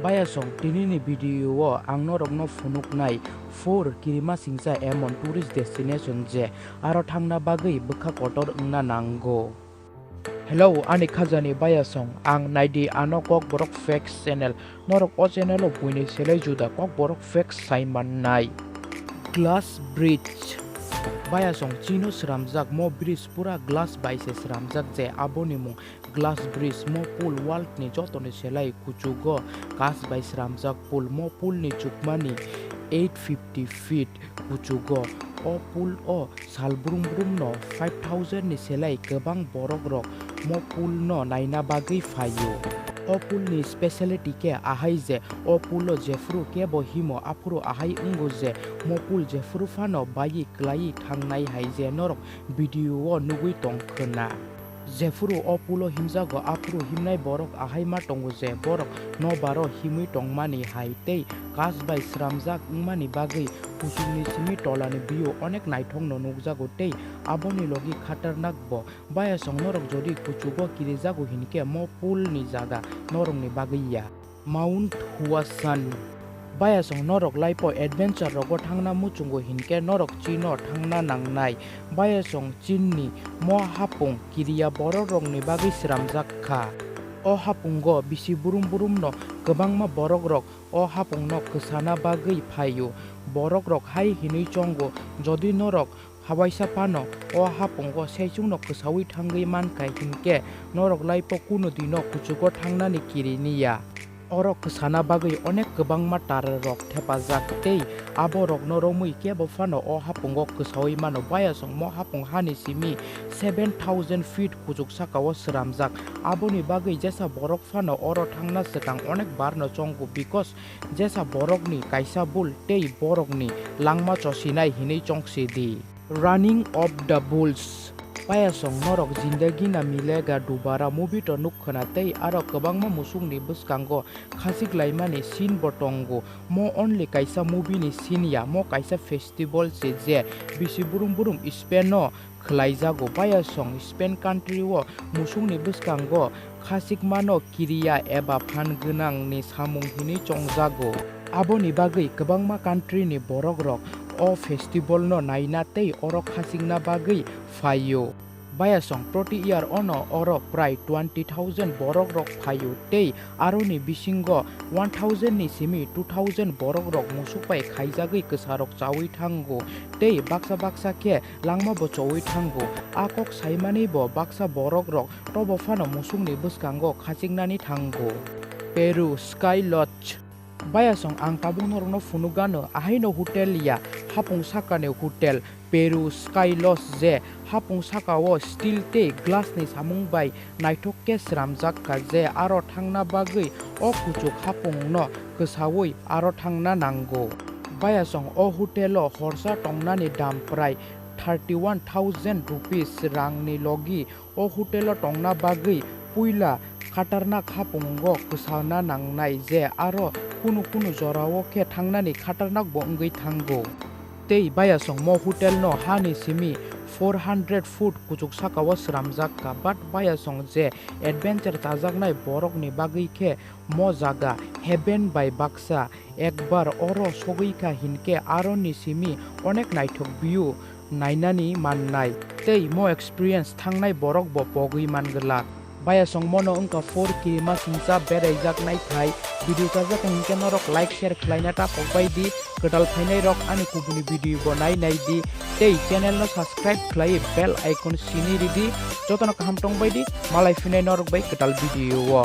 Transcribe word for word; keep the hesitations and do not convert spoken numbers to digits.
Bayasong, tinini video o ang norokno phunuknai four kirima singcha emon tourist destination je aro thangna bagwi bwkha kotor wngna nango. Hello, ani khajani bayasong, ang naidi ano Kokborok Facts channel. Norok o channel o buini selai juda Kokborok Facts sai mannai. Glass bridge. Bayasong, chino sramjak mo bridge pura glass bai se sramjak je aboni mung glass bridge. Mo pool world ni jotoni selai kuchugo kash bai sramjak pool. Mo pool ni chukmani eight fifty feet kuchugo. O pool o sal brum brum no five thousand ni selai kwbang borok rok mo pool no naina bagwi phaio. O pool ni speciality khe ahai je o pool o jephuru kebo himo aphuru ahai wngo je mo pool jephuru phano baiwi kwlaiwi thangnai hai je norok video o nugwi tong khwna. Jephuru o pool o himjago aphuru himnai borok ahai ma tongo je borok nobar o himwi tongmani hai tei kash bai sramjak wngmani bagwi kuchukni simi tolani view onek naithokno nukjago tei aboni logi khatarnak bo. Bayasong norok jodi kuchugo kirijago hinkhe mo pool ni jaga norokni bagwi ya. Mount Huashan. Bayasong norok laipo adventure rogo thangna muchungo hinkhe norok chino thangna nangnai. Bayasong chinni mo hapung kiriya borok rokni bagwi sramjak kha. O hapungo bisi brum brum no kwbangma borok rok o hapungno kwsana bagwi phaio. Borok rok hai hinwi chongo, jodi norok hawaisa phano o hapungo saichungno kwsawi thangwi mankha hinkhe norok laipo kunu dino kuchugo thangnani kiri niya. Oro kwsana bagwi onek kwbangma tarrok thepajak tei abo rokno romwi kebo phano o hapungo kwsawi mano. Bayasong mo hapung hani simi seven thousand feet kuchuk sakao sramjak. Aboni bagwi jesa borok phano oro thangna swkang onek barno chongo, because jesa borokni kaisa bul tei borokni langma chosinai hinwi chongsidi. Running of the Bulls. Bayasong norok Zindagi Na Milega Dobara movie to nuk khwna tei aro kwbangma musukni bwskango khachik laimani scene bo tongo. Mo only kaisa movie ni scene ya, mo kaisa festival se je bisi brum brum Spain o khwlaijago. Bayasong Spain country o musukni bwskango khachikmano kiriya eba phan gwnangni samung hinwi chongjago. Aboni bagwi kwbangma country ni borok rok o festival no naina tei oro khachikna bagwi phaio. Bayasong proti year ono oro prai twenty thousand borok rok phaio tei aroni bisingo one thousand ni simi two thousand borok rok musuk bai khaijagwi kwsa rok chawi thango tei baksa baksa khe langma bo chowi thango. A kok saimani bo baksa borok rok tobo phano musukni bwskango khachiknani thango. Peru Sky Lodge. Bayasong ang tabuk norokno phunukgano, ahaino hotel ya, hapung sakani hotel, Peru Sky Lodge je hapung sakao steel tei glass ni samung bai naithok khe sramjak kha je aro thangna bagwi o kuchuk hapungno kwsawi aro thangna nango. Bayasong o hotel o horsa tongnani dam prai thirty one thousand rupees rangni logi o hotel o tongna bagwi puila khatarnak hapungo kwsana nangnai je aro kunu kunu jorao khe thangnani khatarnak bo wngwi thango. Tei bayasong mo hotel no hani simi four hundred foot kuchuk sakao sramjak kha, but bayasong je adventure chajaknai borokni bagwi khe mo jaga heaven bai baksa. Ekbar oro sogwi kha hinkhe aroni simi onek naithok view nainani mannai tei mo experience thangnai borok bo pogwi man glak. Bayasong mono wngkha four kirima singcha beraijak naithai. Video chajak hinkhe norok like share khlaina ta pokbai di. Kwtal phainai rok ani kubuni video bo nai nai di tei channel no subscribe khlai bell icon sini ridi. Jotono kaham tongbai di, malai phinai norok bai kwtal video o.